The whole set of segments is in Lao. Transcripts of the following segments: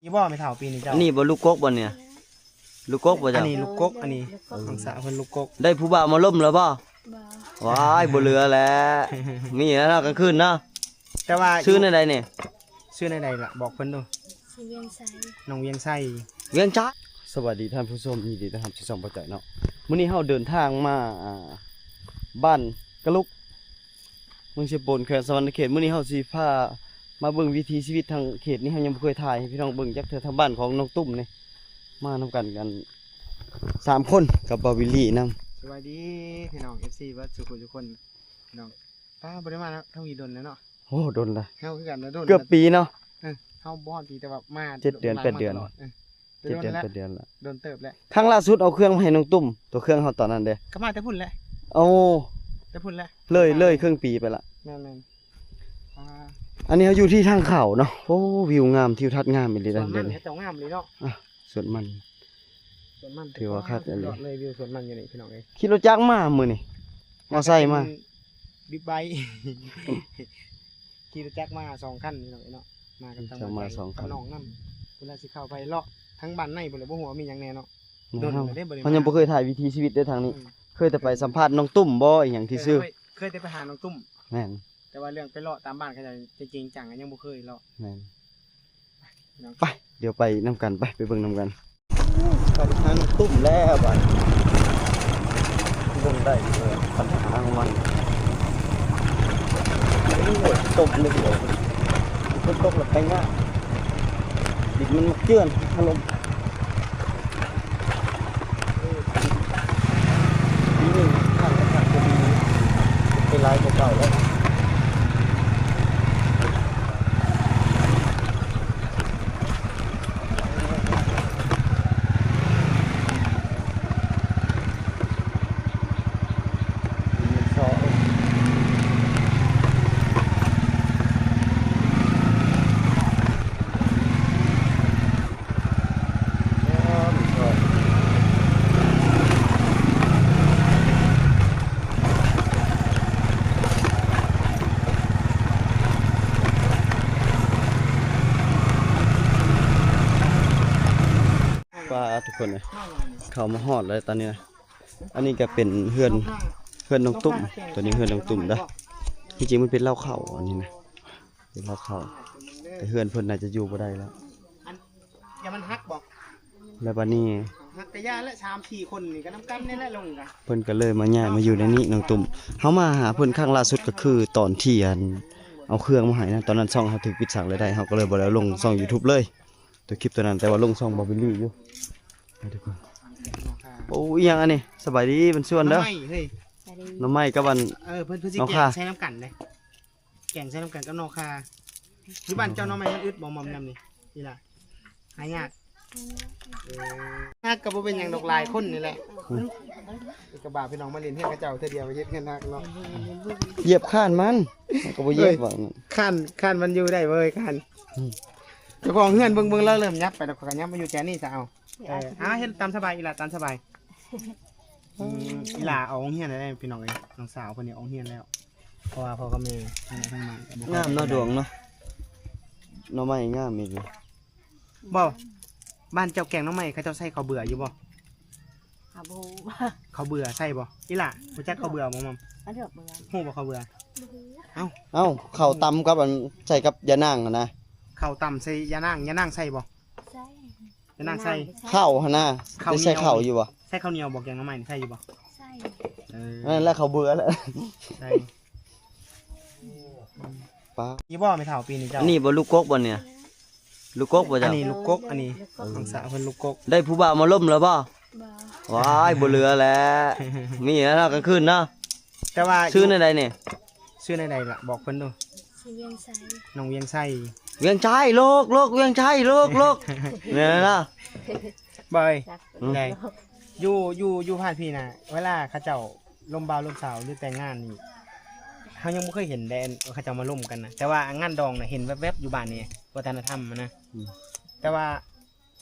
ຢູ່ບໍ່ແມ່ເຖົ້າປີນີ້ເຈົ້າ? ອັນນີ້ບໍ່ລູກກົກບໍ່ນີ້ນະ? ລູກກົກບໍ່ເຈົ້າ? ອັນນີ້ລູກກົກ ອັນນີ້ ເອີ ນ້ອງສາວເພິ່ນລູກກົກ. ໄດ້ຜູ້ບ່າວມາລົມແລ້ວບໍ່? ບໍ່. ວ້າຍ ບໍ່ເຫຼືອແລ້ວ ມີແລ້ວເນາະກາງຄືນເນາະ. ແຕ່ວ່າ ຊື່ແນວໃດນີ້? ຊື່ແນວໃດລະ ບອກເພິ່ນດູ. ຊື່ວຽງໄຊ. ນ້ອງວຽງໄຊ ວຽງໄຊ. ສະບາຍດີທ່ານຜູ້ຊົມ ຍິນດີຕ້ອນຮັບສູ່ຊ່ອງປະຈອຍເນາະ. ມື້ນີ້ເຮົາເດີນທາງມາ ອ່າ ບ້ານກະລຸກ ເມືອງເຊໂປນ ແຂວງສະຫວັນນະເຂດ. ມື້ນີ້ເຮົາຊິພາມາເບິ່ງວິຖີຊີວິດທາງເຂດນີ້ ເຮົາຍັງບໍ່ເຄີຍຖ່າຍໃຫ້ພີ່ນ້ອງເບິ່ງຈັກເທື່ອ. ທາງບ້ານຂອງນ້ອງຕຸ້ມນີ້ ມານຳກັນ ກັນສາມຄົນກັບບ່າວວິລລີນຳ. ສະບາຍດີພີ່ນ້ອງ ເອັຟຊີ ເບິດສູ່ຜູ້ສູ່ຄົນ. ພີ່ນ້ອງ ປ້າ ບໍ່ໄດ້ມາທາງນີ້ດົນແລ້ວເນາະ. ໂອ້ ດົນລະ ເຮົາຄືກັນນະ ດົນ ເກືອບປີເນາະ. ເອີ ເຮົາບໍ່ຮອດປີ ແຕ່ວ່າມາເຈັດເດືອນ ແປດເດືອນ ເອີ ເຈັດເດືອນ ແປດເດືອນລະ ດົນເຕີບແລ້ວ. ຄັ້ງລ່າສຸດເອົາເຄື່ອງມາໃຫ້ນ້ອງຕຸ້ມ ຕົວເຄື່ອງເຮົາຕອນນັ້ນເດ້ ກໍມາແຕ່ພຸ້ນແຫຼະ. ໂອ້ ແຕ່ພຸ້ນແຫຼະ ເລີຍ ເລີຍເຄິ່ງປີໄປລະ. ແມ່ນໆ ອ່າ ອັນນີ້ເຮົາຢູ່ທີ່ທາງເຂົ້າເນາະ. ໂອ້ ວິວງາມ ທິວທັດງາມອີ່ຫຼີເດ້. ສວນມັນເຂົາເຈົ້າງາມອີ່ຫຼີເນາະ. ອ່ະ ສວນມັນ ສວນມັນ ຖືວ່າຄັກອີ່ຫຼີ ຍອດເລີຍ ວິວສວນມັນຢູ່ນີ້ພີ່ນ້ອງເອີຍ. ຂີ່ລົດຈັກມາມື້ນີ້ ມໍໄຊມາ ເປັນບິກໄບ ຂີ່ລົດຈັກມາສອງຄັນພີ່ນ້ອງເອີຍເນາະ. ມາກັບທາງ ມາສອງຄັນ ກັບນ້ອງນຳ. ເວລາຊິເຂົ້າໄປເລາະທາງບ້ານໃນພຸ້ນແຫຼະ ບໍ່ຮູ້ວ່າມີຫຍັງແດ່ເນາະ. ດົນແລ້ວເດ້ ເຮົາຍັງບໍ່ເຄີຍຖ່າຍວິຖີຊີວິດເດ້ທາງນີ້. ອືມ ເຄີຍແຕ່ໄປສຳພາດນ້ອງຕຸ້ມບໍ່ ອີ່ຫຍັງທີ່ຊື່ ເຄີຍແຕ່ໄປຫານ້ອງຕຸ້ມ. ແມ່ນ ແຕ່ວ່າເລື່ອງໄປເລາະຕາມບ້ານເຂົາເຈົ້າຈິງໆ ຈັ່ງໆ ຍັງບໍ່ເຄີຍເລາະ. ແມ່ນ ໄປ ດຽວໄປນຳກັນ ໄປ ໄປເບິ່ງນຳກັນ. ໄປຫານ້ອງຕຸ້ມແລ້ວບາດນີ້ ເບິ່ງໄດ້ເລີຍ ບັນຫາຂອງມັນ. ໂອ້ຍ ຕົກເລີຍ ຝົນຕົກແລ້ວໄປຍາກ ດິນມັນມັກເຈື່ອນ ຖະຫຼົ່ມ. ປີນີ້ທາງກະສັດກໍດີ ໄປຫຼາຍກວ່າເກົ່າແລ້ວ. ປ້າ ທຸກຄົນເອີຍ ເຂົ້າມາຮອດແລ້ວຕອນນີ້ນະ. ອັນນີ້ກໍເປັນເຮືອນ ເຮືອນນ້ອງຕຸ້ມ ຕົວນີ້ເຮືອນນ້ອງຕຸ້ມເດີ້. ທີ່ຈິງມັນເປັນເລົ້າເຂົ້າ ອັນນີ້ນະ ເປັນເລົ້າເຂົ້າ ແຕ່ເຮືອນເພິ່ນໜ້າຈະຢູ່ບໍ່ໄດ້ແລ້ວ. ອັນ ຢ່າມັນຫັກບໍ່? ແລ້ວບາດນີ້ ຫັກກະຢ່າແຫຼະ ສາມສີ່ຄົນນີ້ກໍນຳກັນນີ້ແຫຼະລົງກະ ເພິ່ນກໍເລີຍມາຍ້າຍມາຢູ່ໃນນີ້ ນ້ອງຕຸ້ມ. ເຮົາມາຫາເພິ່ນຄັ້ງລ່າສຸດກໍຄືຕອນທີ່ ອັນ ເອົາເຄື່ອງມາໃຫ້ນະ ຕອນນັ້ນຊ່ອງເຮົາຖືກປິດສ້າງລາຍໄດ້ ເຮົາກໍເລີຍບໍ່ໄດ້ລົງຊ່ອງຢູທູບເລີຍ. ຕົວຄລິບຕົວນັ້ນ ແຕ່ວ່າລົງຊ່ອງບາບິລລີຢູ່ ທຸກຄົນ. ໂອ້ ອີ່ຫຍັງອັນນີ້? ສະບາຍດີ ມັນຊວນເດີ້ ໜໍ່ໄມ້ເຮີ້ຍ ໜໍ່ໄມ້ກັບອັນ ເອີ ເພິ່ນ ເພິ່ນຊິແກງໃສ່ນຳກັນເດ້ ແກງໃສ່ນຳກັນກັບໜໍ່ຂ່າ. ຢູ່ບ້ານເຈົ້າໜໍ່ໄມ້ມັນອຶດບໍ່ ໝອມຍາມນີ້ ອີ່ຫຼ້າ? ຫາຍາກ ເອີ ຫາກກໍບໍ່ເປັນຫຍັງດອກ ຫຼາຍຄົນນີ້ແຫຼະ ກະບາບພີ່ນ້ອງມາຫຼິ້ນເຮືອນເຂົາເຈົ້າເທື່ອດຽວ ເຮັດເຮືອນຫັກເນາະ. ຢຽບຄານມັນ ມັນກໍບໍ່ຢຽບ ເອີຍ ວ່າ ຄານ ຄານມັນຢູ່ໄດ້ເວີຍ ຄານ ເຈົ້າຂອງເຮືອນເບິ່ງ ເບິ່ງລາວເລີ່ມຫຍັບໄປແລ້ວ ຂ້ອຍກໍຫຍັບມາຢູ່ແຈນີ້ຊະເອົາ. ເອີ ເອົາ ເຮັດຕາມສະບາຍ ອີ່ຫຼ້າ ຕາມສະບາຍ. ອືມ ອີ່ຫຼ້າອອກໂຮງຮຽນແລ້ວພີ່ນ້ອງເອີຍ ນ້ອງສາວເພິ່ນນີ້ອອກໂຮງຮຽນແລ້ວ ເພາະວ່າພໍ່ກັບແມ່ທາງບ້ານ ງາມເນາະ ດວງເນາະ ໜໍ່ໄມ້ງາມອີ່ຫຼີ. ບໍ່ ບ້ານເຈົ້າແກງໜໍ່ໄມ້ ເຂົາເຈົ້າໃສ່ເຂົ້າເບືອຢູ່ບໍ່? ຫາບໍ່ຮູ້ ເຂົ້າເບືອໃສ່ບໍ່? ອີ່ຫຼ້າ ຮູ້ຈັກເຂົ້າເບືອບໍ່? ໝອມ ອັນດອກເບືອ ຮູ້ບໍ່ເຂົ້າເບືອ? ບໍ່ຮູ້. ເອົ້າ ເອົ້າ ເຂົ້າຕຳກັບອັນ ໃສ່ກັບຢານາງຫັ້ນນະ ເຂົ້າຕຳໃສ່ຢານາງ ຢານາງໃສ່ບໍ່? ໃສ່ ຢານາງໃສ່ ເຂົ້າຫັ້ນນະ ເຂົ້າ ໄດ້ໃສ່ເຂົ້າຢູ່ບໍ່? ໃສ່ເຂົ້າໜຽວບໍ່? ແກງໜໍ່ໄມ້ໃສ່ຢູ່ບໍ່? ໃສ່ ເອີ ອັນນັ້ນແຫຼະເຂົ້າເບືອແຫຼະ ໃສ່ ປ້າ ຢູ່ບໍ່ແມ່ເຖົ້າປີນີ້ເຈົ້າ? ອັນນີ້ບໍ່ລູກກົກບໍ່ນີ້ນະ? ລູກກົກບໍ່ເຈົ້າ? ອັນນີ້ລູກກົກ ອັນນີ້ ເອີ ນ້ອງສາວເພິ່ນລູກກົກ. ໄດ້ຜູ້ບ່າວມາລົມແລ້ວບໍ່? ບໍ່. ວ້າຍ ບໍ່ເຫຼືອແລ້ວ ມີແລ້ວເນາະກາງຄືນເນາະ. ແຕ່ວ່າ ຊື່ແນວໃດນີ້? ຊື່ແນວໃດລະ ບອກເພິ່ນດູ. ຊື່ວຽງໄຊ. ນ້ອງວຽງໄຊ ວຽງໄຊ ໂລກ ໂລກ ວຽງໄຊ ໂລກ ໂລກ ແມ່ນເນາະ. ບໍ່ເອີຍ ໄດ້ ຢູ່ ຢູ່ ຢູ່ບ້ານພີ່ນະ ເວລາເຂົາເຈົ້າລົມບ່າວລົມສາວ ຫຼືແຕ່ງງານນີ້ ເຮົາຍັງບໍ່ເຄີຍເຫັນແດ່ ເຂົາເຈົ້າມາລົມກັນນະ ແຕ່ວ່າງານດອງນະ ເຫັນແວບໆຢູ່ບ້ານນີ້ ວັດທະນະທຳນະ. ອືມ ແຕ່ວ່າ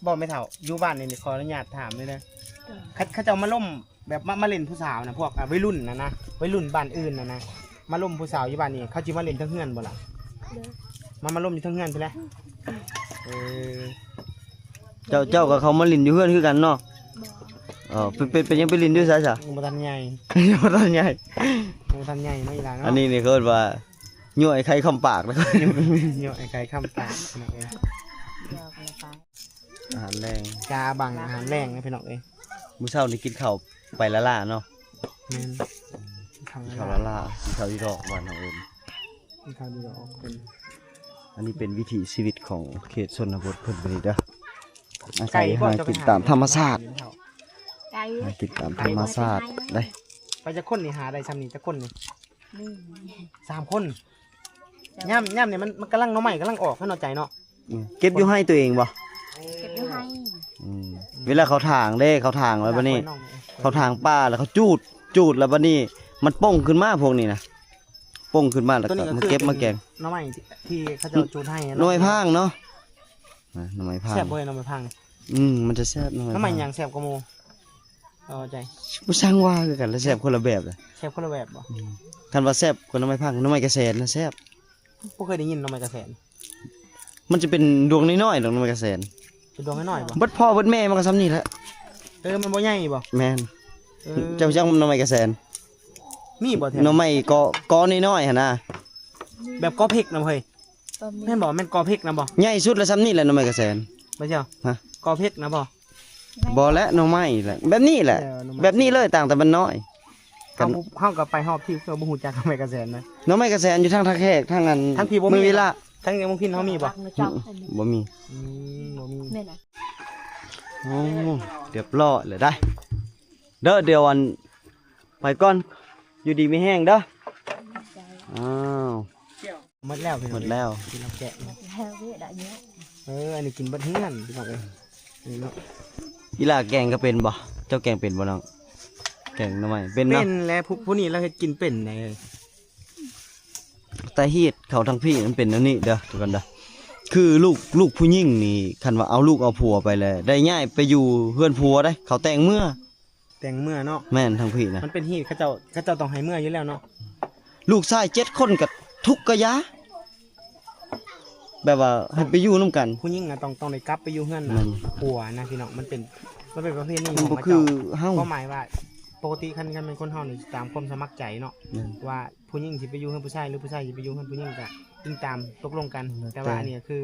ບໍ່ ແມ່ເຖົ້າ ຢູ່ບ້ານນີ້ ຂໍອະນຸຍາດຖາມເດີ ເອີ ເຂົາ ເຂົາເຈົ້າມາລົມ ແບບມາ ມາຫຼິ້ນຜູ້ສາວນະ ພວກ ອ່າ ໄວລຸ້ນນະນະ ໄວລຸ້ນບ້ານອື່ນນະນະ ມາລົມຜູ້ສາວຢູ່ບ້ານນີ້ ເຂົາຊິມາຫຼິ້ນເທິງເຮືອນບໍ່ລະ? ມາ ມາລົມຢູ່ເທິງເຮືອນພຸ້ນແຫຼະ. ເອີ ເຈົ້າ ເຈົ້າກໍເຂົ້າມາຫຼິ້ນຢູ່ເຮືອນຄືກັນເນາະ? ບໍ່. ເອີ ເປັນ ເປັນ ເປັນຫຍັງໄປຫຼິ້ນຢູ່ໃສຊະ? ຍັງບໍ່ທັນໃຫຍ່ ຍັງບໍ່ທັນໃຫຍ່ ຍັງບໍ່ທັນໃຫຍ່ເນາະ ອີ່ຫຼາເນາະ. ອັນນີ້ນີ້ເອີ້ນວ່າຍ້ອຍໄຂ່ຄຳປາກ ຍ້ອຍໄຂ່ຄຳປາກພີ່ນ້ອງເອີຍ. ອາຫານແລງ ກາບັງອາຫານແລງນະພີ່ນ້ອງເອີຍ. ມື້ເຊົ້ານີ້ກິນເຂົ້າໄປລ້າໆເນາະ. ແມ່ນ ກິນເຂົ້າລ້າໆ ກິນເຂົ້າອີດອກ ບ້ານເຮົາເອີ້ນ ກິນເຂົ້າດີດອກເພິ່ນ. ອັນນີ້ເປັນວິຖີຊີວິດຂອງເຂດຊົນນະບົດເພິ່ນ ເພິ່ນນີ້ເດີ ອາໄສຫາກິນຕາມທຳມະຊາດ ໄກ ຫາກິນຕາມທຳມະຊາດເດ້. ໄປຈັກຄົນນີ້ ຫາໄດ້ຊ່ຳນີ້ຈັກຄົນນີ້? ໜຶ່ງ ສາມຄົນ. ຍາມ ຍາມນີ້ມັນ ມັນກຳລັງ ໜໍ່ໄມ້ກຳລັງອອກເນາະ ໃຈເນາະ. ອືມ ເກັບຢູ່ໄຮ່ຕົວເອງບໍ່? ເກັບຢູ່ໄຮ່. ອືມ ເວລາເຂົາຖາງເດ້ ເຂົາຖາງແລ້ວບັດນີ້ ເຂົາຖາງປ່າແລ້ວເຂົາຈູດ ຈູດແລ້ວບັດນີ້ມັນປົ່ງຂຶ້ນມາ ພວກນີ້ນະ ປົ່ງຂຶ້ນມາແລ້ວກໍມາເກັບມາແກງ. ໜໍ່ໄມ້ທີ່ເຂົາເຈົ້າຈູດໄຮ່ ໜໍ່ໄມ້ພາງເນາະ. ໜໍ່ໄມ້ພາງ ແຊບບໍ່? ໜໍ່ໄມ້ພາງ ອືມ ມັນຈະແຊບ. ໜໍ່ໄມ້ຫຍັງແຊບກວ່າໝູ່? ເອົາໃຈ ບໍ່ຊ່າງວ່າຄືກັນ ແຊບຄົນລະແບບ. ແຊບຄົນລະແບບບໍ່? ອືມ ຄັນວ່າແຊບກວ່າໜໍ່ໄມ້ພາງ ໜໍ່ໄມ້ກະແສນນະແຊບ. ບໍ່ເຄີຍໄດ້ຍິນໜໍ່ໄມ້ກະແສນ. ມັນຈະເປັນດວງນ້ອຍໆດອກ ໜໍ່ໄມ້ກະແສນ. ເປັນດວງນ້ອຍໆບໍ່? ເບິດພໍ່ເບິດແມ່ມັນກໍຊ່ຳນີ້ແຫຼະ. ເອີ ມັນບໍ່ໃຫຍ່ບໍ່? ແມ່ນ. ເອີ ເຈົ້າຮູ້ຈັກໜໍ່ໄມ້ກະແສນ? ມີບໍ່ແຖວ? ໜໍ່ໄມ້ກໍ ກໍນ້ອຍໆຫັ້ນນະ ແບບກໍເພັກນະເຮີ້ຍ. ແມ່ນບໍ່? ແມ່ນກໍເພັກນະບໍ່? ໃຫຍ່ສຸດລະຊ່ຳນີ້ແຫຼະ ໜໍ່ໄມ້ກະແສນ. ບໍ່ເຈົ້າ? ຮະ? ກໍເພັກນະບໍ່? ບໍ່ແຫຼະ ໜໍ່ໄມ້ແຫຼະ ແບບນີ້ແຫຼະ. ເອີ ໜໍ່ໄມ້ ແບບນີ້ເລີຍ ຕ່າງແຕ່ມັນນ້ອຍ. ເຮົາ ເຮົາກໍໄປຮອບທີ່ ເຮົາບໍ່ຮູ້ຈັກໜໍ່ໄມ້ກະແສນນະ. ໜໍ່ໄມ້ກະແສນຢູ່ທາງທ່າແຂກ ທາງອັນ ທາງພີ້ບໍ່ມີ ເມືອງວິລະ ທາງເມືອງພິນເຮົາມີບໍ່? ອືມ ບໍ່ມີ. ອືມ ບໍ່ມີ. ແມ່ນນະ. ໂອ້ ຮຽບຮ້ອຍແລ້ວໄດ໋ ເດີ. ດຽວອັນ ໄປກ່ອນ ຢູ່ດີມີແຮງເດີ. ອ້າວ ໝົດແລ້ວພີ່ນ້ອງ ໝົດແລ້ວ ກິນເອົາແກະ. ເອີ ອັນນີ້ກິນເບິດເຮືອນພີ່ນ້ອງເອີຍ. ນີ້ເນາະ ອີ່ຫຼ້າແກງກໍເປັນບໍ່? ເຈົ້າແກງເປັນບໍ່ນ້ອງ? ແກງໜໍ່ໄມ້ເປັນເນາະ. ເປັນແຫຼະ ຜູ້ ຜູ້ນີ້ລາວເຮັດກິນເປັນໃດ໋. ແຕ່ຮີດເຂົາທາງພີ້ມັນເປັນແນວນີ້ເດີ ທຸກຄົນເດີ. ຄືລູກ ລູກຜູ້ຍິງນີ້ ຄັນວ່າເອົາລູກເອົາຜົວໄປແລ້ວ ໄດ້ຍ້າຍໄປຢູ່ເຮືອນຜົວໄດ໋ ເຂົາແຕ່ງເມືອ ແຕ່ງເມືອເນາະ. ແມ່ນ ທາງພີ້ນະ ມັນເປັນຮີດ ເຂົາເຈົ້າ ເຂົາເຈົ້າຕ້ອງໃຫ້ເມືອຢູ່ແລ້ວເນາະ. ລູກຊາຍເຈັດຄົນກໍທຸກກະຢາ ແບບວ່າໃຫ້ໄປຢູ່ນຳກັນ. ຜູ້ຍິງນະຕ້ອງ ຕ້ອງໄດ້ກັບໄປຢູ່ເຮືອນ ແມ່ນ ຜົວນະພີ່ນ້ອງ. ມັນເປັນ ມັນເປັນປະເພນີຂອງເຂົາເຈົ້າ. ຄວາມໝາຍວ່າ ປົກກະຕິຄັນ ຄັນແມ່ນຄົນເຮົານີ້ຕາມຄວາມສະໝັກໃຈເນາະ ວ່າຜູ້ຍິງຊິໄປຢູ່ເຮືອນຜູ້ຊາຍ ຫຼື ຜູ້ຊາຍຊິໄປຢູ່ເຮືອນຜູ້ຍິງ ກໍອີງຕາມຕົກລົງກັນ. ແຕ່ວ່າອັນນີ້ກໍຄື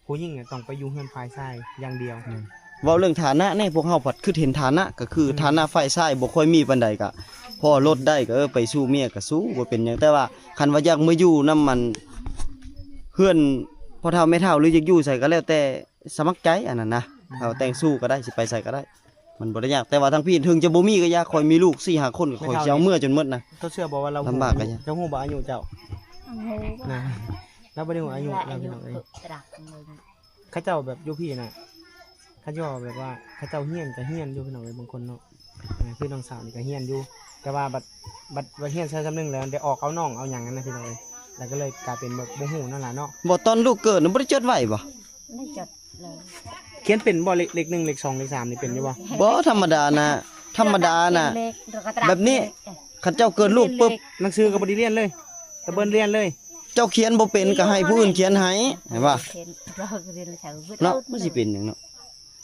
ຜູ້ຍິງນະຕ້ອງໄປຢູ່ເຮືອນຝ່າຍຊາຍຢ່າງດຽວ. ແມ່ນ. ເວົ້າເລື່ອງຖານະແດ່ ພວກເຮົາພັດຄິດເຫັນຖານະ ກໍຄື ອືມ ຖານະຝ່າຍຊາຍບໍ່ຄ່ອຍມີປານໃດ ກໍພໍລົດໄດ້ ກໍ ເອີ ໄປສູ່ເມຍກໍສູ່ ບໍ່ເປັນຫຍັງ. ແຕ່ວ່າຄັນວ່າຢາກມາຢູ່ນຳ ອັນ ເຮືອນພໍ່ເຖົ້າແມ່ເຖົ້າ ຫຼື ຢາກຢູ່ໃສກໍແລ້ວແຕ່ສະໝັກໃຈ ອັນນັ້ນນະ. ອືມ ເຮົາແຕ່ງສູ່ກໍໄດ້ ຊິໄປໃສກໍໄດ້ ມັນບໍ່ໄດ້ຍາກ. ແຕ່ວ່າທາງພີ້ເຖິງຈະບໍ່ມີກໍຢ່າ ຂ້ອຍມີລູກສີ່ຫ້າຄົນ ຂ້ອຍຊິເອົາເມືອຈົນໝົດນະ. ເຈົ້າເຊື່ອບໍ່ວ່າລາວ ລຳບາກກໍຢ່າ. ເຈົ້າຮູ້ບໍ່ອາຍຸເຈົ້າ? ນະ ລາວບໍ່ໄດ້ຮູ້ອາຍຸລາວ ພີ່ນ້ອງເອີຍ. ເຂົາເຈົ້າແບບຢູ່ພີ້ນະ ເຂົາເຈົ້າແບບວ່າ ເຂົາເຈົ້າຮຽນກໍຮຽນຢູ່ ພີ່ນ້ອງເອີຍ ບາງຄົນເນາະ. ອ່າ ຄືນ້ອງສາວນີ້ກໍຮຽນຢູ່ ແຕ່ວ່າບັດ ບັດ ບັດຮຽນໄດ້ຊ່ຳໜຶ່ງແລ້ວ ໄດ້ອອກເອົານ້ອງເອົາຫຍັງຫັ້ນນະ ພີ່ນ້ອງເອີຍ ແລ້ວກໍເລີຍກາຍເປັນແບບບໍ່ຮູ້ນຳຫຼາຍເນາະ. ບໍ່ ຕອນລູກເກີດນະ ບໍ່ໄດ້ຈົດໄວ້ບໍ່? ໄດ້ຈົດເລີຍ. ຂຽນເປັນບໍ່? ເລກ ເລກໜຶ່ງ ເລກສອງ ເລກສາມນີ້ເປັນຢູ່ບໍ່? ບໍ່ ທຳມະດານະ ທຳມະດານະ ແບບນີ້ ຄັນເຈົ້າເກີດລູກປຶບ ໜັງສືກໍບໍ່ໄດ້ລຽນເລີຍ ຕະເບີນລຽນເລີຍ. ເຈົ້າຂຽນບໍ່ເປັນກໍໃຫ້ຜູ້ອື່ນຂຽນໃຫ້ ເຫັນບໍ່? ເນາະ ມັນຊິເປັນຫຍັງເນາະ.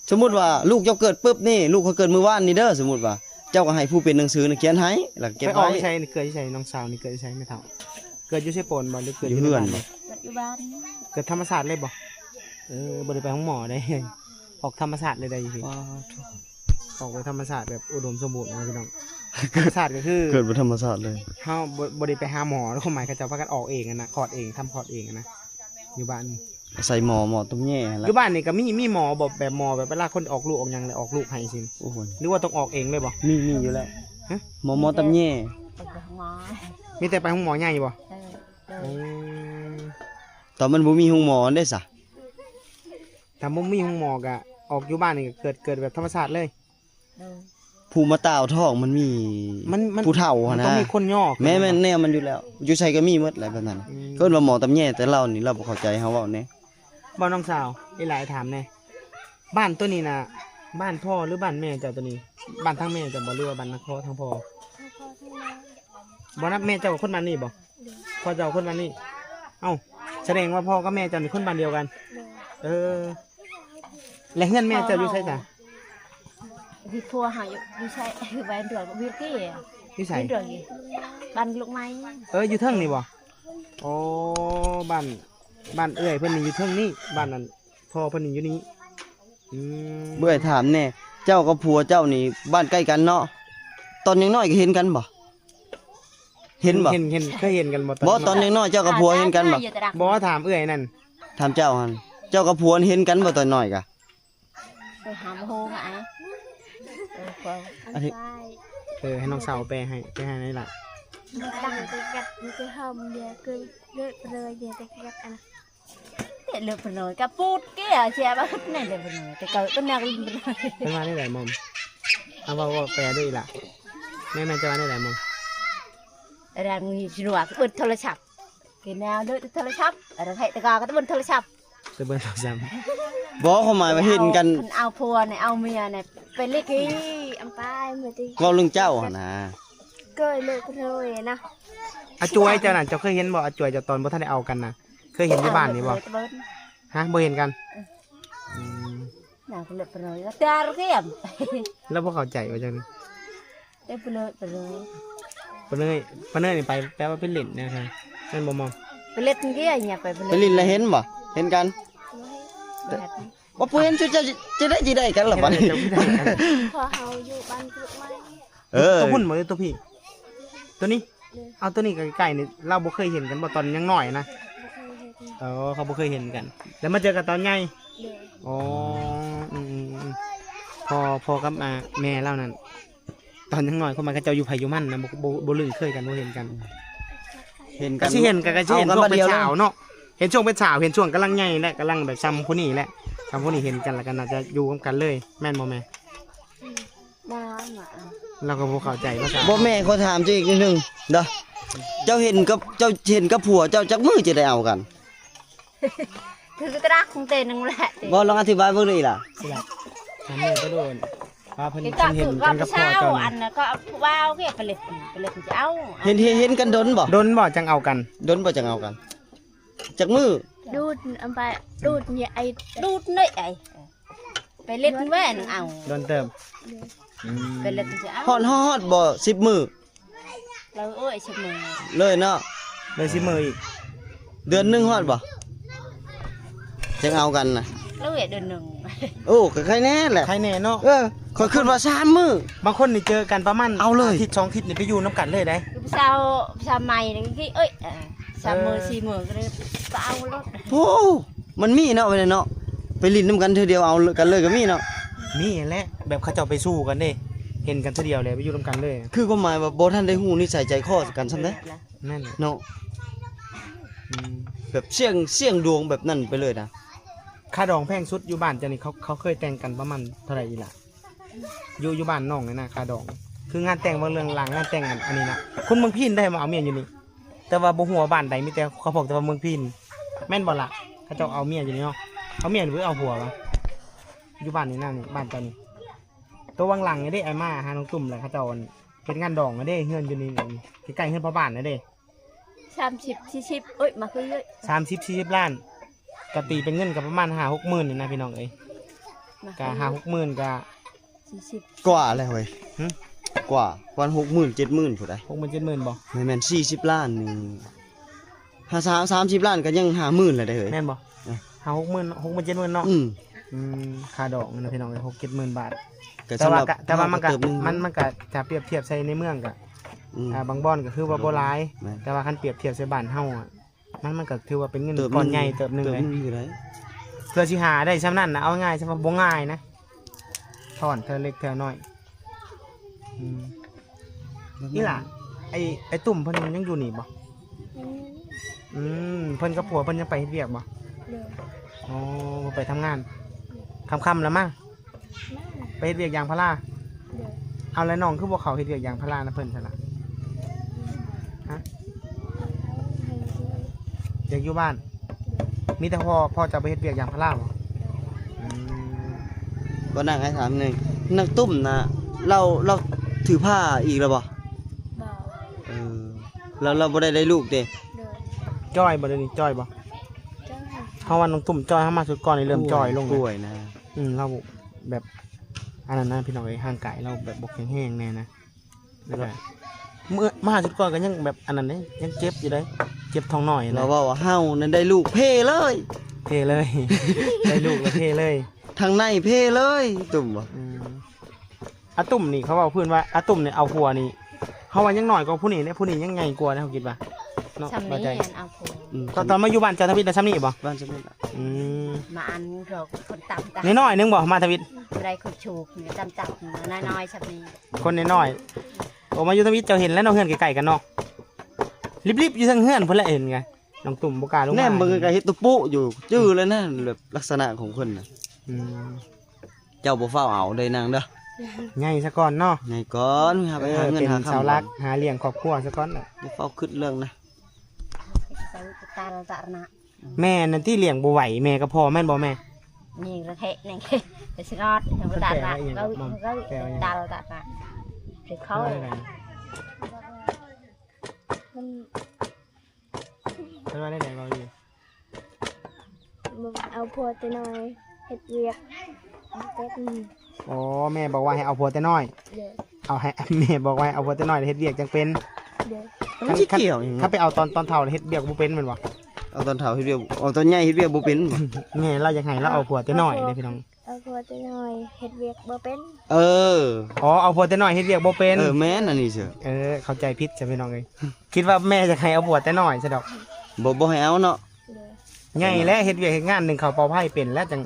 ສົມມຸດວ່າລູກເຈົ້າເກີດປຶບນີ້ ລູກຂ້ອຍເກີດມື້ວານນີ້ເດີ ສົມມຸດວ່າ ເຈົ້າກໍໃຫ້ຜູ້ເປັນໜັງສືນະຂຽນໃຫ້ ແລ້ວກໍເກັບໄວ້. ໄປອອກຢູ່ໃສ? ເກີດຢູ່ໃສ? ນ້ອງສາວນີ້ເກີດຢູ່ໃສແມ່ເຖົ້າ? ເກີດຢູ່ເຊໂປນບໍ່ ຫຼື ເກີດຢູ່ເຮືອນ? ຢູ່ເຮືອນ ເກີດທຳມະຊາດເລີຍບໍ່? ເອີ ບໍ່ໄດ້ໄປໂຮງໝໍເດ້ ອອກທຳມະຊາດເລີຍໄດ໋ຢູ່ພີ້. ອອກແບບທຳມະຊາດແບບອຸດົມສົມບູນນະພີ່ນ້ອງ. ທຳມະຊາດກໍຄືເກີດແບບທຳມະຊາດເລີຍ ເຮົາບໍ່ ບໍ່ໄດ້ໄປຫາໝໍ. ຄວາມໝາຍເຂົາເຈົ້າພາກັນອອກເອງຫັ້ນນະ ຄອດເອງ ທຳຄອດເອງຫັ້ນນະ ຢູ່ບ້ານນີ້. ອາໄສໝໍ ໝໍຕຳແຍຫັ້ນແຫຼະ. ຢູ່ບ້ານນີ້ກໍມີ ມີໝໍບໍ່ ແບບໝໍແບບເວລາຄົນອອກລູກອອກຫຍັງແລ້ວອອກລູກໃຫ້ຊີ້ ໂອ້ໂຫ ຫຼືວ່າຕ້ອງອອກເອງເລີຍບໍ່? ມີ ມີຢູ່ແລ້ວ. ຮະ? ໝໍ ໝໍຕຳແຍ ມີແຕ່ໄປໂຮງໝໍໃຫຍ່ບໍ່? ເອີ ເອີ ຕອນມັນບໍ່ມີໂຮງໝໍເດ້ຊະ. ຖ້າບໍ່ມີໂຮງໝໍກໍອອກຢູ່ບ້ານນີ້ກໍເກີດ ເກີດແບບທຳມະຊາດເລີຍ. ໂດຍ ຜູ້ມາຕ່າວທ້ອງມັນມີ ມັນ ມັນ ຜູ້ເຖົ້າຫັ້ນນະ ຕ້ອງມີຄົນຍໍຂຶ້ນ. ແມ່ນໆ ແນວມັນຢູ່ແລ້ວ ຢູ່ໃສກໍມີໝົດແຫຼະແບບນັ້ນ. ອືມ ເອີ້ນວ່າໝໍຕຳແຍ ແຕ່ລາວນີ້ລາວບໍ່ເຂົ້າໃຈເຮົາເວົ້າແດ່. ບໍ່ ນ້ອງສາວ ອີ່ຫຼ້າຖາມແດ່ ບ້ານໂຕນີ້ນະ ບ້ານພໍ່ ຫຼື ບ້ານແມ່ເຈົ້າໂຕນີ້? ບ້ານທາງແມ່ເຈົ້າບໍ່ ຫຼືວ່າບ້ານນະພໍ່ທາງພໍ່? ບໍ່ນະ ແມ່ເຈົ້າກໍຄົນບ້ານນີ້ບໍ່? ໂດຍ ພໍ່ເຈົ້າຄົນບ້ານນີ້. ເອົ້າ ສະແດງວ່າພໍ່ກັບແມ່ເຈົ້ານີ້ຄົນບ້ານດຽວກັນ. ໂດຍ ເອີ. ແລະເຮືອນແມ່ເຈົ້າຢູ່ໃສຊະ? ທີ່ຜົວເຮົາຢູ່ ຢູ່ໃສ? ບ້ານດວງ ຢູ່ໃສ? ບ້ານດວງ ບ້ານລູກໄມ້. ເອີ ຢູ່ເທິງນີ້ບໍ່? ໂອ້ ບ້ານ ບ້ານເອື້ອຍເພິ່ນນີ້ຢູ່ເທິງນີ້ ບ້ານນັ້ນພໍ່ເພິ່ນນີ້ຢູ່ນີ້. ອືມ ເອື້ອຍຖາມແດ່ ເຈົ້າກັບຜົວເຈົ້ານີ້ບ້ານໃກ້ກັນເນາະ? ຕອນຍັງນ້ອຍກໍເຫັນກັນບໍ່? ເຫັນບໍ່? ເຫັນ ເຫັນ ເຄີຍເຫັນກັນບໍ່? ບໍ່ ຕອນຍັງນ້ອຍເຈົ້າກັບຜົວເຫັນກັນບໍ່? ບໍ່ ຖາມເອື້ອຍນັ້ນ ຖາມເຈົ້າຫັ້ນ ເຈົ້າກັບຜົວເຫັນກັນບໍ່ຕອນນ້ອຍກະ? ເອີ ຫາບໍ່ຮູ້ອາຍ ເອີ ເອີ ໃຫ້ນ້ອງສາວແປໃຫ້ ແປໃຫ້ນີ້ລະ. ເລີກປະເລີຍ ເລີກປະເລີຍ ກະປູດເກຍ ເສຍບາດແນ່ເລີກປະເລີຍ ແຕ່ເກີດເປັນນັກເລີກປະເລີຍ. ເພິ່ນວ່າແນວໃດມອມ? ເອົາ ເວົ້າ ເວົ້າແປເດີ້ອີ່ຫຼ້າ ແມ່ ແມ່ເຈົ້າວ່າແນວໃດມອມ? ແລ້ວມີສະດວກເບິ່ງໂທລະສັບ ກິນແນວເລີກໂທລະສັບ ແລ້ວໃຫ້ຕະກາກໍເບິ່ງໂທລະສັບ ໄປເບິ່ງໂທລະສັບ. ບໍ່ ຄວາມໝາຍວ່າເຫັນກັນ ເອົາຜົວນີ້ ເອົາເມຍນີ້ ໄປເລັກ ເວົ້າເລື່ອງເຈົ້າຫັ້ນນະ ເກີດເລີກເລີຍນະ. ອາຈວຍເຈົ້ານັ້ນ ເຈົ້າເຄີຍເຫັນບໍ່? ອາຈວຍເຈົ້າຕອນບໍ່ທັນໄດ້ເອົາກັນນະ ເຄີຍເຫັນຢູ່ບ້ານນີ້ບໍ່? ຮະ ບໍ່ເຫັນກັນ? ອືມ ລາວບໍ່ເຂົ້າໃຈວ່າຈັ່ງ ເອີ ປະເລີຍ ປະເລີຍ ປະເລີຍ ປະເລີຍນີ້ໄປ ແປວ່າໄປຫຼິ້ນນະ ແມ່ນບໍ່ມອມ? ໄປຫຼິ້ນເດ້ ໄປ ໄປຫຼິ້ນແລ້ວເຫັນບໍ່? ເຫັນກັນ? ບໍ່ເຫັນ. ບໍ່ ຜູ້ເຫັນ ຈະ ຈະ ຈະໄດ້ ຈະໄດ້ກັນລະບາດນີ້. ເຈົ້າຄືໄດ້ກັນ? ເພາະເຮົາຢູ່ບ້ານກຸດໄມ້. ເອີ ໂຕພຸ້ນບໍ່ ໂຕພີ້? ໂຕນີ້? ເອີ ເອົາ ໂຕນີ້ໃກ້ໆນີ້ ລາວບໍ່ເຄີຍເຫັນກັນບໍ່ ຕອນຍັງນ້ອຍນະ? ບໍ່ເຄີຍເຫັນ. ອໍ ເຂົາບໍ່ເຄີຍເຫັນກັນ ແລ້ວມາເຈີກັນຕອນໃຫຍ່? ເອີ ອໍ ອືມໆໆ ພໍ່ ພໍ່ກັບ ອ່າ ແມ່ລາວນັ້ນ ຕອນຍັງນ້ອຍ ຄວາມໝາຍເຂົາເຈົ້າຢູ່ໃຜຢູ່ມັນນະ ບໍ່ ບໍ່ ບໍ່ລຶ້ງເຄີຍກັນ ບໍ່ເຫັນກັນ. ເຫັນກັນ ກໍຊິເຫັນກັນ ກໍຊິເຫັນຊ່ວງເປັນສາວເນາະ ເຫັນຊ່ວງເປັນສາວ ເຫັນຊ່ວງກຳລັງໃຫຍ່ແຫຼະ ກຳລັງແບບຊ່ຳຜູ້ນີ້ແຫຼະ ຊ່ຳຜູ້ນີ້ເຫັນກັນ ແລ້ວກໍໜ້າຈະຢູ່ນຳກັນເລີຍ ແມ່ນບໍ່ແມ່? ອືມ ລາວກໍບໍ່ເຂົ້າໃຈພາສາ. ບໍ່ ແມ່ ຂໍຖາມເຈົ້າອີກນິດໜຶ່ງເດີ້ ເຈົ້າເຫັນກັບ ເຈົ້າເຫັນກັບຜົວເຈົ້າຈັກມື້ຈະໄດ້ເອົາກັນ? ຄືຕະລັກຂອງເຕໜຶ່ງແຫຼະ. ບໍ່ ລອງອະທິບາຍເບິ່ງເດີ້ອີ່ຫຼ້າ. ຊິລະ ຖາມແມ່ເຈົ້າໂດນ ວ່າເພິ່ນ ເພິ່ນເຫັນກັນກັບພໍ່ເຈົ້າ ອັນນັ້ນກໍຜູ້ບ່າວເພິ່ນໄປເລັດ ໄປເລັດຈະເອົາ ເຫັນ ເຫັນ ເຫັນກັນດົນບໍ່? ດົນບໍ່ຈັ່ງເອົາກັນ? ດົນບໍ່ຈັ່ງເອົາກັນ? ຈັກມື້? ດູດອັນໄປ ດູດນີ້ໄອ້ ດູດນີ້ໄອ້ ໄປເລັດແວ່ນເອົາ ດົນເຕີບ. ອືມ ໄປເລັດຈະເອົາ ຮອດ ຮອດ ຮອດບໍ່ ສິບມື້? ເລີຍ ໂອ້ຍ ສິບມື້ ເລີຍເນາະ ເລີຍສິບມື້ອີກ. ເດືອນໜຶ່ງຮອດບໍ່ ຈັ່ງເອົາກັນນະ? ເລີຍເດືອນໜຶ່ງ. ໂອ້ ກໍໄຄແນ່ແຫຼະ ໄຄແນ່ເນາະ. ເອີ ຂ້ອຍຄິດວ່າສາມມື້ ບາງຄົນນີ້ເຈີກັນປະມານ ເອົາເລີຍ ອາທິດສອງອາທິດນີ້ໄປຢູ່ນຳກັນເລີຍໄດ໋. ຜູ້ສາວ ຜູ້ສາວໃໝ່ນີ້ ເອີຍ ສາມມື້ ເອີ ສີ່ມື້ກໍເລີຍ ກໍເອົາໂລດ. ໂອ້ ມັນມີເນາະ ໄປເນາະ ໄປຫຼິ້ນນຳກັນເທື່ອດຽວເອົາກັນເລີຍກໍມີເນາະ. ມີຫັ້ນແຫຼະ ແບບເຂົາເຈົ້າໄປສູ່ກັນເດ້ ເຫັນກັນເທື່ອດຽວແລ້ວໄປຢູ່ນຳກັນເລີຍ. ຄືຄວາມໝາຍວ່າບໍ່ທັນໄດ້ຮູ້ນິໄສໃຈຄໍກັນຊ້ຳເດ້. ແມ່ນເນາະ. ອືມ ແບບສ່ຽງ ສ່ຽງດວງແບບນັ້ນໄປເລີຍນະ. ຄ່າດອງແພງສຸດຢູ່ບ້ານເຈົ້ານີ້ ເຂົາ ເຂົາເຄີຍແຕ່ງກັນປະມານເທົ່າໃດອີ່ຫຼ້າ? ຢູ່ ຢູ່ບ້ານນ້ອງນີ້ນະ ຄ່າດອງ ຄືງານແຕ່ງ ເວົ້າເລື່ອງລາງງານແຕ່ງ ອັນ ອັນນີ້ນະ ຄົນເມືອງພີນໄດ້ມາເອົາເມຍຢູ່ນີ້ ແຕ່ວ່າບໍ່ຮູ້ວ່າບ້ານໃດ ມີແຕ່ເຂົາບອກແຕ່ວ່າເມືອງພີນ ແມ່ນບໍ່ລະ? ເຂົາເຈົ້າເອົາເມຍຢູ່ນີ້ເນາະ. ເອົາເມຍ ຫຼື ເອົາຜົວວະ? ຢູ່ບ້ານນີ້ນະ ນີ້ ບ້ານເຈົ້ານີ້ ໂຕຫວ່າງຫຼັງນີ້ເດ້ ອ້າຍມາຫານ້ອງຕຸ້ມ ແລ້ວເຂົາເຈົ້າ ອັນ ເຮັດງານດອງນີ້ເດ້ ເຮືອນຢູ່ນີ້ ໃກ້ໆເຮືອນພໍ່ບ້ານນີ້ເດ້. ສາມສິບ ສີ່ສິບ ເອີຍ ມາຄືເອີຍ ສາມສິບ ສີ່ສິບລ້ານ ກະຕີເປັນເງິນກະປະມານຫ້າຫົກໝື່ນນີ້ນະພີ່ນ້ອງເອີຍ. ກະຫ້າຫົກໝື່ນກະສີ່ສິບກວ່າແລ້ວເວີຍ. ຫຶ? ກວ່າ ປະມານຫົກໝື່ນ ເຈັດໝື່ນພຸ້ນໃດ໋. ຫົກໝື່ນ ເຈັດໝື່ນບໍ່? ແມ່ນໆ ສີ່ສິບລ້ານນີ້ ຫ້າ ສາມ ສາມສິບລ້ານກໍຍັງຫ້າໝື່ນແລ້ວເດ້ເຮີຍ. ແມ່ນບໍ່? ເອີ ຫ້າຫົກໝື່ນ ຫົກໝື່ນ ເຈັດໝື່ນເນາະ. ອືມ ອືມ ຄ່າດອກນະພີ່ນ້ອງເອີຍ ຫົກເຈັດໝື່ນບາດ. ແຕ່ວ່າ ແຕ່ວ່າມັນກະ ມັນ ມັນກະ ຖ້າປຽບທຽບໃສ່ໃນເມືອງກະ ອືມ ອ່າ ບາງບ່ອນກໍຄືວ່າບໍ່ຫຼາຍ ແມ່ນ ແຕ່ວ່າຄັນປຽບທຽບໃສ່ບ້ານເຮົາອະ ມັນ ມັນກໍຖືວ່າເປັນເງິນກ້ອນໃຫຍ່ເຕີບໜຶ່ງເລີຍ. ເພື່ອຊິຫາໄດ້ຊ່ຳນັ້ນນະ ເອົາງ່າຍຊະວ່າບໍ່ງ່າຍນະ ຖອນເທື່ອເລັກເທື່ອນ້ອຍ. ອືມ ອີ່ຫຼ້າ ໄອ້ ໄອ້ຕຸ້ມເພິ່ນຍັງຢູ່ນີ້ບໍ່? ອືມ ເພິ່ນກັບຜົວເພິ່ນຍັງໄປເຮັດວຽກບໍ່? ໂດຍ. ອໍ ໄປທຳງານ ຄ່ຳໆແລ້ວມາ ມາ ໄປເຮັດວຽກຢາງພາລາ. ໂດຍ. ເອົາ ແລ້ວນ້ອງຄືບໍ່ເຂົ້າເຮັດວຽກຢາງພາລານຳເພິ່ນຊັ້ນລະ? ຮະ? ຢາກຢູ່ບ້ານ. ໂດຍ. ມີແຕ່ພໍ່ ພໍ່ເຈົ້າໄປເຮັດວຽກຢາງພາລາບໍ່? ໂດຍ. ອືມ ບໍ່ ນັກ ໃຫ້ຖາມໜຶ່ງ ນັກຕຸ້ມນະ ລາວ ລາວຖືພາອີກແລ້ວບໍ່? ບໍ່. ເອີ ລາວ ລາວບໍ່ໄດ້ໄດ້ລູກເດ້? ໂດຍ. ຈ່ອຍບໍ່ ດຽວນີ້ຈ່ອຍບໍ່? ຈ່ອຍ. ເຮົາວ່ານ້ອງຕຸ້ມຈ່ອຍ ເຮົາມາຊຸດກ່ອນນີ້ເລີ່ມຈ່ອຍລົງ ປ່ວຍນະ. ອືມ ລາວແບບ ອັນນັ້ນນະພີ່ນ້ອງເອີຍ ຮ່າງກາຍລາວແບບບໍ່ແຂງແຮງແດ່ນະ ແລ້ວກໍເມື່ອ ມາຫາຊຸດກ່ອນກໍຍັງແບບອັນນັ້ນເດ້ ຍັງເຈັບຢູ່ເດ້ ເຈັບທ້ອງນ້ອຍນະ ລາວເວົ້າວ່າ ເຮົານັ້ນໄດ້ລູກເພເລີຍ ເພເລີຍ ໄດ້ລູກແລ້ວເພເລີຍ ທາງໃນເພເລີຍ ຕຸ້ມວ່າ ອືມ ອາຕຸ້ມນີ້ເຂົາເວົ້າພື້ນວ່າ ອາຕຸ້ມນີ້ເອົາຜົວນີ້ ເຮົາວ່າຍັງນ້ອຍກວ່າຜູ້ນີ້ເດ້ ຜູ້ນີ້ຍັງໃຫຍ່ກວ່າເດ້ ເຮົາຄິດວ່າເນາະ ສ່ຳນີ້ ບໍ່ໃຈ ອັນເອົາຜົວ ອືມ ຕອນ ຕອນມາຢູ່ບ້ານເຈົ້າທຳອິດນະ ສ່ຳນີ້ບໍ່? ບ້ານສ່ຳນີ້ລະ ອືມ ມາອັນກໍຄົນຕ່ຳຕາ ນ້ອຍໆໜຶ່ງບໍ່ ມາທຳອິດ ບໍ່ໄດ້ຄົນໂຊກ ຕ່ຳໆ ນ້ອຍໆສ່ຳນີ້ ຄົນນ້ອຍໆ ອອກມາຢູ່ທຳອິດ ເຈົ້າເຫັນແລ້ວເນາະ ເຮືອນໃກ້ໆກັນເນາະ ລິບໆຢູ່ເທິງເຮືອນພຸ້ນແຫຼະ ເຫັນໄງ ນ້ອງຕຸ້ມບໍ່ກ້າລົງມາ ແນມເບິ່ງກໍເຫັນໂຕໂປະຢູ່ ຈື່ແລ້ວນະ ແບບລັກສະນະຂອງເພິ່ນນະ ອືມ ເຈົ້າບໍ່ຟ້າວເອົາເດີນາງເດີ ໃຫຍ່ຊະກ່ອນເນາະ ໃຫຍ່ກ່ອນ ຫາໄປຫາເງິນຫາຄຳ ເອີ ເປັນເສົາຫຼັກ ຫາລ້ຽງຄອບຄົວຊະກ່ອນ ຢ່າຟ້າວຄິດເລື່ອງນະ ແມ່ນັ້ນຕິລ້ຽງບໍ່ໄຫວ ແມ່ກັບພໍ່ແມ່ນບໍ່ແມ່? ນີ້ລະເທະນີ້ ໄປສະອອດ ແປວ່າອີ່ຫຍັງ ແປວ່າອີ່ຫຍັງ ຕາລະຕາລະ ຄືເຂົາ ເພິ່ນວ່າແນວໃດ ເວົ້າຢູ່ ບອກເອົາຜົວແຕ່ນ້ອຍ ເຮັດວຽກບໍ່ເປັນ ອໍ ແມ່ບອກວ່າໃຫ້ເອົາຜົວແຕ່ນ້ອຍ ໂດຍ ເອົາໃຫ້ ແມ່ບອກວ່າໃຫ້ເອົາຜົວແຕ່ນ້ອຍ ເຮັດວຽກຈັ່ງເປັນ ໂດຍ ຄັນ ມັນຊິກ່ຽວຫຍັງ ຄັນໄປເອົາຕອນ ຕອນເຖົ້າເຮັດວຽກບໍ່ເປັນແມ່ນບໍ່? ເອົາຕອນເຖົ້າເຮັດວຽກ ເອົາຕອນໃຫຍ່ເຮັດວຽກບໍ່ເປັນ ແມ່ລາວຢາກໃຫ້ລາວເອົາຜົວແຕ່ນ້ອຍເດ້ພີ່ນ້ອງ ເອົາຜົວແຕ່ນ້ອຍເຮັດວຽກບໍ່ເປັນ ເອີ ອໍ ເອົາຜົວແຕ່ນ້ອຍເຮັດວຽກບໍ່ເປັນ ເອີ ແມ່ນອັນນີ້ເຊີ ເອີ ເຂົ້າໃຈຜິດຊະພີ່ນ້ອງເອີຍ ຄິດວ່າແມ່ຢາກໃຫ້ເອົາຜົວແຕ່ນ້ອຍຊະດອກ ບໍ່ ບໍ່ໃຫ້ເອົາເນາະ ໂດຍ ໃຫຍ່ແລ້ວເຮັດວຽກເຮັດງານ ໜຶ້ງເຂົ້າເປົ່າໄຟເປັນແລ້ວ ຈັ່ງ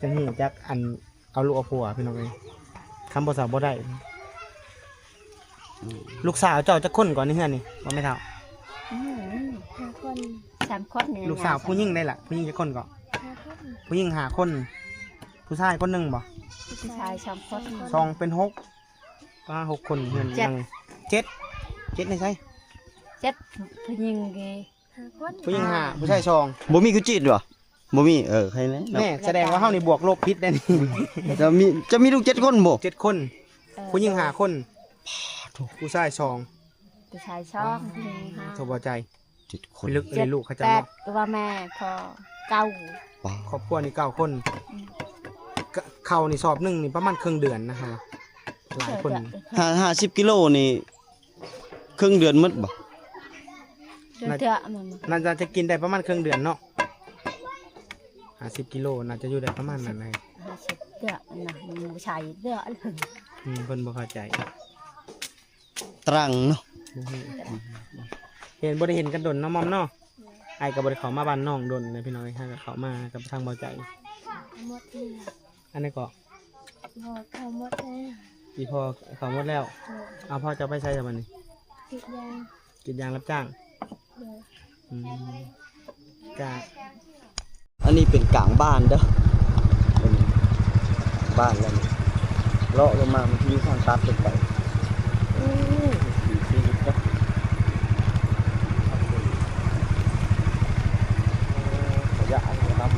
ຈັ່ງຮູ້ຈັກອັນເອົາລູກເອົາຜົວພີ່ນ້ອງເອີຍ ຄຳບໍ່ເຊົາບໍ່ໄດ້ ອືມ ລູກສາວເຈົ້າຈັກຄົນກ່ອນໃນເຮືອນນີ້ ບໍ່ແມ່ເຖົ້າ? ອືມ ຫ້າຄົນ ສາມຄົນນີ້ ລູກສາວຜູ້ຍິງໄດ້ລະ ຜູ້ຍິງຈັກຄົນເກາະ? ຫ້າຄົນ ຜູ້ຍິງຫ້າຄົນ ຜູ້ຊາຍຄົນໜຶ່ງບໍ່? ຜູ້ຊາຍສອງຄົນ ສອງເປັນຫົກ ປາ ຫົກຄົນ ເຮືອນ ເຈັດ ເຈັດ ເຈັດໃນໃສ? ເຈັດ ຜູ້ຍິງ ຫ້າຄົນ ຜູ້ຍິງຫ້າ ຜູ້ຊາຍສອງ ບໍ່ມີກຸຈິດບໍ່? ບໍ່ມີ ເອີ ໃຄແນ່ເນາະ ແນ່ ສະແດງວ່າເຮົານີ້ບວກລົບຜິດແດ່ນີ້ ຈະມີ ຈະມີລູກເຈັດຄົນບໍ່? ເຈັດຄົນ ເອີ ຜູ້ຍິງຫ້າຄົນ ໂທ້ ຜູ້ຊາຍສອງ ຜູ້ຊາຍສອງ ຜູ້ຍິງຫ້າ ໂທ້ ບໍ່ໃຈ ເຈັດຄົນ ເປັນລູກ ເປັນລູກເຂົາເຈົ້າເນາະ ແປດ ວ່າແມ່ພໍ່ເກົ້າ ຄອບຄົວນີ້ເກົ້າຄົນ ອືມ ເຂົ້ານີ້ສອບໜຶ່ງນີ້ປະມານເຄິ່ງເດືອນນະ ຫາ ຫຼາຍຄົນ ຫ້າ ຫ້າສິບກິໂລນີ້ ເຄິ່ງເດືອນໝົດບໍ່? ເດືອນເທື່ອ ໜ້າ ໜ້າຈະກິນໄດ້ປະມານເຄິ່ງເດືອນເນາະ ຫ້າສິບກິໂລ ໜ້າຈະຢູ່ໄດ້ປະມານນັ້ນແຫຼະ ຫ້າສິບເທື່ອນະ ບໍ່ໃຊ່ເທື່ອ ອືມ ເພິ່ນບໍ່ເຂົ້າໃຈ ຕະລັງເນາະ ບໍ່ຮູ້ ເຫັນ ບໍ່ໄດ້ເຫັນກັນດົນເນາະ ມອມເນາະ ອ້າຍກໍບໍ່ໄດ້ເຂົ້າມາບ້ານນ້ອງດົນເລີຍ ພີ່ນ້ອງເອີຍ ຫາກໍເຂົ້າມາກັບທາງເບົາໃຈ ໝົດເລີຍ ອັນໃດເກາະ? ພໍ່ເຂົ້າໝົດແລ້ວ ອີ່ພໍ່ເຂົ້າໝົດແລ້ວ ໂດຍ ເອົາ ພໍ່ເຈົ້າໄປໃສລະບັດນີ້? ກຣີດຢາງ ກຣີດຢາງຮັບຈ້າງ ໂດຍ ອືມ ກະ ອັນນີ້ເປັນກາງບ້ານເດີ ເປັນກາງບ້ານແລ້ວນີ້ ເລາະລົງມາມັນຊິມີທາງຕັດລົງໄປ ໂອ້ ດີຊີວິດເດີ ຂະຫຍະນີ້ນຳ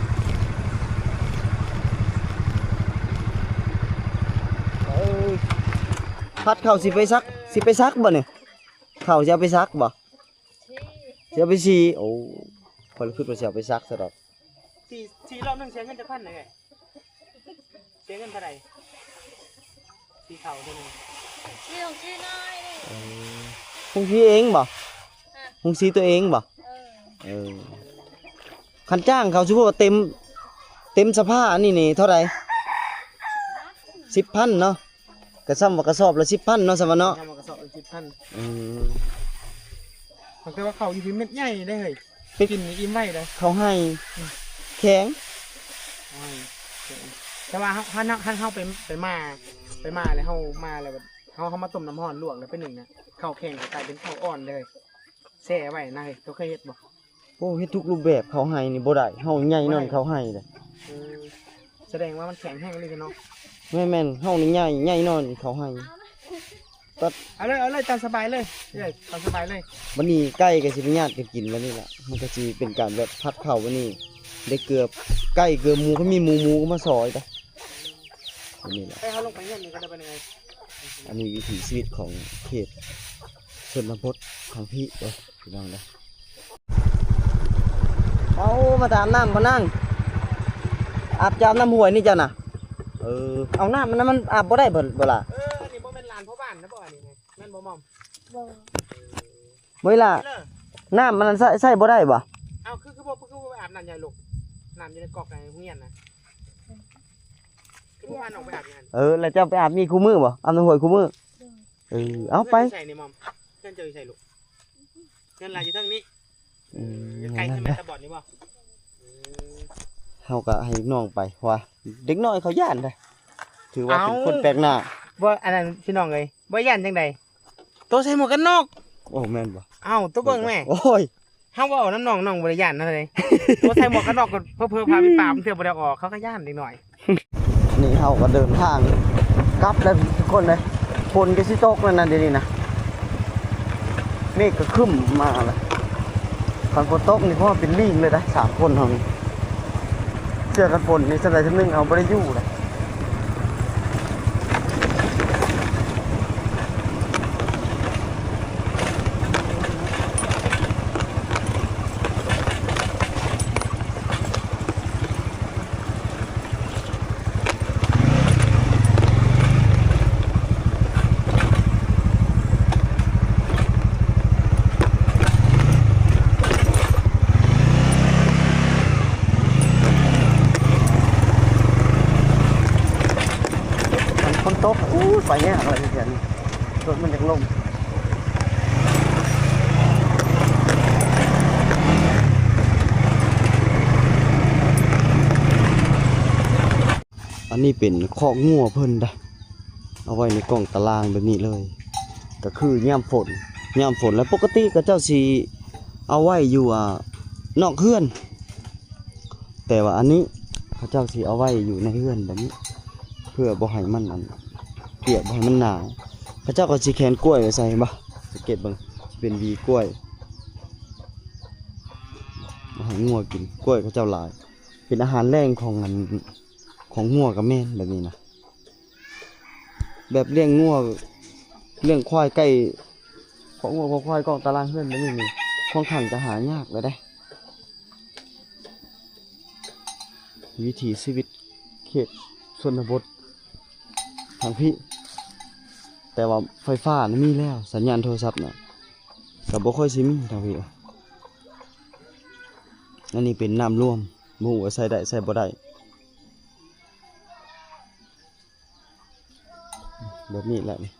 ເອີ ພັດເຂົ້າຊິໄປສັກ ຊິໄປສັກບໍ່ນີ້? ເຂົ້າຊິເອົາໄປສັກບໍ່? ຊິເອົາໄປສີ ໂອ້ ຂ້ອຍຄິດວ່າຊິເອົາໄປສັກຊະດອກ ສີ ສີລອບໜຶ່ງເສຍເງິນຈັກພັນນະເອີຍ? ເສຍເງິນເທົ່າໃດ? ສີເຂົ້າເທື່ອໜຶ່ງ ສີຂອງຊີນ້ອຍນີ້ ເອີ ຂອງຊີເອງບໍ່? ຮະ ຂອງສີຕົວເອງບໍ່? ເອີ ເອີ ຄັນຈ້າງເຂົາ ສົມມຸດວ່າເຕັມ ເຕັມສະພາອັນນີ້ນີ້ເທົ່າໃດ? ສິບພັນເນາະ ກະສ່ຳວ່າກະສອບລະສິບພັນເນາະ ສ່ຳວ່າເນາະ ສ່ຳວ່າກະສອບລະສິບພັນ ອືມ ແຕ່ວ່າເຂົ້າຢູ່ພີ້ເມັດໃຫຍ່ເດ້ເຮີ້ຍ ໄປກິນນີ້ອີ່ມໄວເດ້ ເຂົ້າໄຮ່ ອືມ ແຂງ ແຕ່ວ່າເຮົາ ຄັນເຮົາ ຄັນເຮົາໄປ ໄປໝ່າ ໄປໝ່າແລ້ວເຮົາ ໝ່າແລ້ວເຮົາ ເຮົາມາຕົ້ມນ້ຳຮ້ອນລວກແລ້ວໄປໜຶ້ງນະ ເຂົ້າແຂງກໍກາຍເປັນເຂົ້າອ່ອນເລີຍ ແຊ່ໄວ້ນະເຮີ້ຍ ເຈົ້າເຄີຍເຮັດບໍ່? ໂອ້ ເຮັດທຸກຮູບແບບ ເຂົ້າໄຮ່ນີ້ບໍ່ໄດ້ ເຮົາໃຫຍ່ນອນເຂົ້າໄຮ່ເດ້ ເອີ ສະແດງວ່າມັນແຂງແຮງເລີຍເນາະ ແມ່ນໆ ເຮົານີ້ໃຫຍ່ ໃຫຍ່ນອນເຂົ້າໄຮ່ ຕັດ ເອົາເລີຍ ເອົາເລີຍ ຕາມສະບາຍເລີຍ ເອີ ຕາມສະບາຍເລີຍ ບັດນີ້ໄກ່ກໍຊິໄປຍາດກັນກິນບັດນີ້ລະ ມັນກໍຊິເປັນການແບບຜັດເຂົ້າບັດນີ້ ໄດ້ເກືອ ໄກ່ເກືອໝູ ຄັນມີໝູ ໝູກໍມາຊອຍໄປ ອັນນີ້ແຫຼະ ໃຫ້ເຮົາລົງໄປເຮືອນນີ້ກໍໄດ້ ບັດນີ້ ອັນນີ້ວິຖີຊີວິດຂອງເຂດຊົນນະບົດທາງພີ້ເດີ ພີ່ນ້ອງເດີ ເອົາ ມາອາບນ້ຳບໍ່ນາງ ອາບ ຈະອາບນ້ຳຫ້ວຍນີ້ເຈົ້ານະ ເອີ ເອົານ້ຳມັນ ມັນອາບບໍ່ໄດ້ບໍ່ ບໍ່ລະ? ເອີ ອັນນີ້ບໍ່ແມ່ນຫຼານພໍ່ບ້ານນະບໍ່ ອັນນີ້ນະ ແມ່ນບໍ່ໝອມ? ບໍ່ ບໍ່ອີ່ຫຼ້າ ນ້ຳມັນໃຊ້ ໃຊ້ບໍ່ໄດ້ບໍ່? ເອົ້າ ຄື ຄືບໍ່ ຄືບໍ່ໄປອາບນ້ຳໃຫຍ່ລູກ ນ້ຳຢູ່ໃນກອກໃນໂຮງຮຽນນະ ຄືບໍ່ພານ້ອງໄປອາບຢູ່ຫັ້ນ? ເອີ ແລ້ວເຈົ້າໄປອາບນີ້ຄູ່ມື້ບໍ່? ອາບນ້ຳຫ້ວຍຄູ່ມື້? ໂດຍ ເອີ ເອົາໄປ ເຮືອນເຈົ້າຢູ່ໃສນີ້ໝອມ? ເຮືອນເຈົ້າຢູ່ໃສລູກ? ເຮືອນຫຼານຢູ່ເທິງນີ້? ອືມ ຢູ່ໃກ້ເຮືອນແມ່ຕາບອດນີ້ບໍ່? ເອີ ເຮົາກໍໃຫ້ເດັກນ້ອຍໄປ ເພາະວ່າເດັກນ້ອຍເຂົາຢ້ານເດ້ ຖືວ່າເປັນຄົນແປກໜ້າ. ບໍ່ ອັນນັ້ນພີ່ນ້ອງເອີຍ ບໍ່ຢ້ານຈັ່ງໃດ ໂຕໃສ່ໝວກກັນນັອກ. ໂອ້ ແມ່ນບໍ່? ເອົ້າ ໂຕເບິ່ງແມ່ ໂອ້ຍ ເຮົາເວົ້ານຳນ້ອງ ນ້ອງບໍ່ໄດ້ຢ້ານນະເດ ໂຕໃສ່ໝວກກັນນັອກກໍເຜີໆ ຜ້າປິດປາກເທື່ອບໍ່ໄດ້ອອກ ເຂົາກໍຢ້ານເດັກນ້ອຍ. ນີ້ເຮົາກໍເດີນທາງກັບແລ້ວທຸກຄົນເອີຍ ຝົນກໍຊິຕົກແລ້ວນະ ດຽວນີ້ນະ ເມກກໍຄຶ້ມມາແລ້ວ ຄັນຝົນຕົກນີ້ ເພາະວ່າເປັນລີງເລີຍນະ ສາມຄົນເຮົານີ້ ເສື້ອກັນຝົນນີ້ ສ່ຳໃດສ່ຳໜຶ່ງ ເຮົາບໍ່ໄດ້ຢູ່ເລີຍ. ມັນຝົນຕົກ ອູ້ຍ ໄປຍາກເລີຍດຽວນີ້ ລົດມັນຢາກລົ້ມ. ອັນນີ້ເປັນຄອກງົວເພິ່ນເດ້ ເອົາໄວ້ໃນກ້ອງຕາລາງແບບນີ້ເລີຍ ກໍຄືຍາມຝົນ ຍາມຝົນ ແລ້ວປົກກະຕິເຂົາເຈົ້າຊິເອົາໄວ້ຢູ່ ອ່າ ນອກເຮືອນ ແຕ່ວ່າອັນນີ້ເຂົາເຈົ້າຊິເອົາໄວ້ຢູ່ໃນເຮືອນແບບນີ້ ເພື່ອບໍ່ໃຫ້ມັນ ອັນ ປຽກ ບໍ່ໃຫ້ມັນໜາວ ເຂົາເຈົ້າກໍຊິແຂວນກ້ວຍໄວ້ໃສ່ ເຫັນບໍ່? ສັງເກດເບິ່ງ ຊິເປັນຫວີກ້ວຍ ມາໃຫ້ງົວກິນ ກ້ວຍເຂົາເຈົ້າຫຼາຍ ເປັນອາຫານແລງຂອງ ອັນ ຂອງງົວກໍແມ່ນແບບນີ້ນະ ແບບລ້ຽງງົວລ້ຽງຄວາຍໃກ້ຄອກງົວຄອກຄວາຍກ້ອງຕາລາງເຮືອນແບບນີ້ນີ້ ຂ້ອນຂ້າງຈະຫາຍາກແລ້ວເດ້ ວິຖີຊີວິດເຂດຊົນນະບົດທາງພີ້ ແຕ່ວ່າໄຟຟ້ານະມີແລ້ວ ສັນຍານໂທລະສັບນະ ກໍບໍ່ຄ່ອຍຊິມີທາງພີ້. ອັນນີ້ເປັນນ້ຳລວມ ບໍ່ຮູ້ວ່າໃຊ້ໄດ້ໃຊ້ບໍ່ໄດ້ ແບບນີ້ແຫຼະນີ້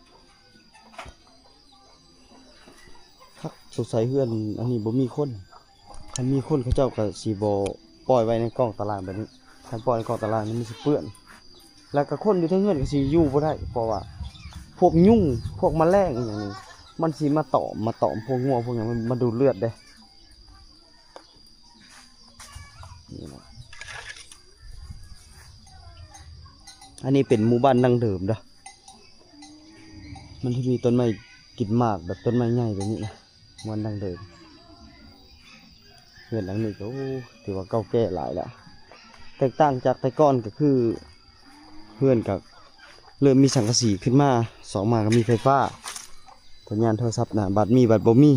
ຄັກ ສົງໄສເຮືອນອັນນີ້ບໍ່ມີຄົນ ຄັນມີຄົນເຂົາເຈົ້າກໍຊິບໍ່ປ່ອຍໄວ້ໃນກ້ອງຕາລາງແບບນີ້ ຄັນປ່ອຍໃນກ້ອງຕາລາງນີ້ມັນຊິເປື້ອນ ແລ້ວກໍຄົນຢູ່ເທິງເຮືອນກໍຊິຢູ່ບໍ່ໄດ້ ເພາະວ່າພວກຍຸງ ພວກມະແລງອີ່ຫຍັງນີ້ ມັນຊິມາຕອມ ມາຕອມພວກງົວພວກຫຍັງ ມັນມາດູດເລືອດເດ້. ນີ້ນະ ອັນນີ້ເປັນໝູ່ບ້ານດັ້ງເດີມເດີ ມັນຈະມີຕົ້ນໄມ້ກິນໝາກແບບຕົ້ນໄມ້ໃຫຍ່ແບບນີ້ນະ ໝູ່ບ້ານດັ້ງເດີມ. ເຮືອນຫຼັງນີ້ກໍ ໂອ້ ຖືວ່າເກົ່າແກ່ຫຼາຍແລ້ວ ແຕກຕ່າງຈາກແຕ່ກ່ອນກໍຄື ເຮືອນກໍເລີ່ມມີສັງກະສີຂຶ້ນມາ ສອງມາກໍມີໄຟຟ້າ ສັນຍານໂທລະສັບນະ ບັດມີບັດບໍ່ມີ